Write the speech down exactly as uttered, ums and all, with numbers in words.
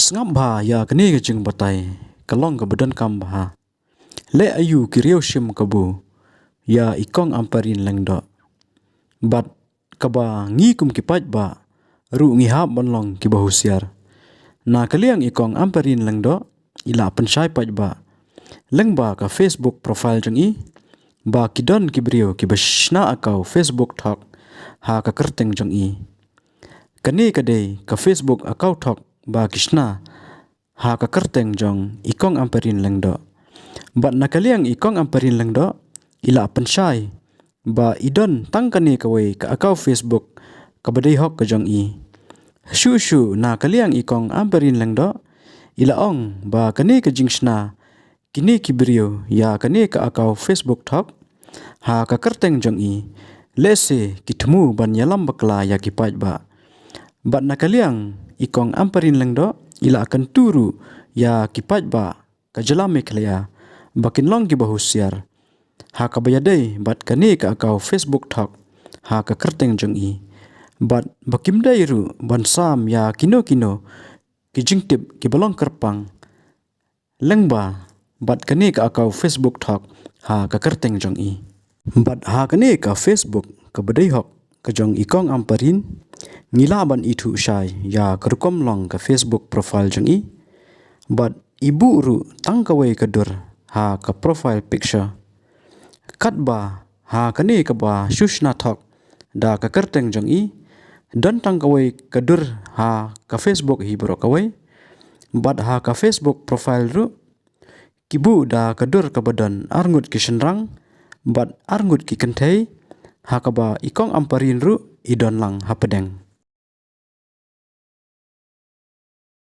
Sngap bha ïa kane ka jingbatai, ka long kaba donkam bha. Leh aïu ki riewshim kabu ïa i Kong Ampareen Lyngdoh? Bad kaba ngi kum ki paidbah ruh ngi hap ban long kiba husiar. Na ka liang i Kong Ampareen Lyngdoh i la pynshai paidbah lyngba ka Facebook profile jong i ba ki don ki briew kiba shna account Facebook thok ha ka kyrteng jong i. Kane ka dei ka Facebook account thok ba ki shna ha ka kyrteng jong i Kong Ampareen Lyngdoh. Bad na ka liang i Kong Ampareen Lyngdoh i la pynshai ba i don tang kane kawei ka account Facebook kaba dei hok ka jong i. Shuh shuh na ka liang i Kong Ampareen Lyngdoh i la ong ba kane ka jingshna kine ki briew ïa kane ka account Facebook thok ha ka kyrteng jong i, lehse ki thmu ban ïalam bakla ïa ki paidbah. Bad na ka liang i Kong Ampareen Lyngdoh i la kyntu ruh ïa ki paidbah ka jylla Meghalaya ba kin long kiba husiar ha kaba ïadei bad kane ka account Facebook thok ha ka kyrteng jong i. Bad ba kim dei ruh ban sam ïa kino kino ki jingtip kiba long kyrpang lyngba bad kane ka account Facebook thok ha ka kyrteng jong i. Bad ha kane ka Facebook kaba dei hok ka jong i Kong Ampareen, ngi lah ban ithuh shai ïa ka rukom long ka Facebook profile jong i. Bad i buh ruh tang kawei ka dur ha ka profile picture. Katba ha kane kaba shu shna thok da ka kyrteng jong i, don tang kawei ka dur ha ka Facebook hi baroh kawei. Bad ha ka Facebook profile ruh ki buh da ka dur kaba don arngut ki shynrang bad arngut ki kynthei, ha kaba i Kong Ampareen ruh i don lang hapdeng.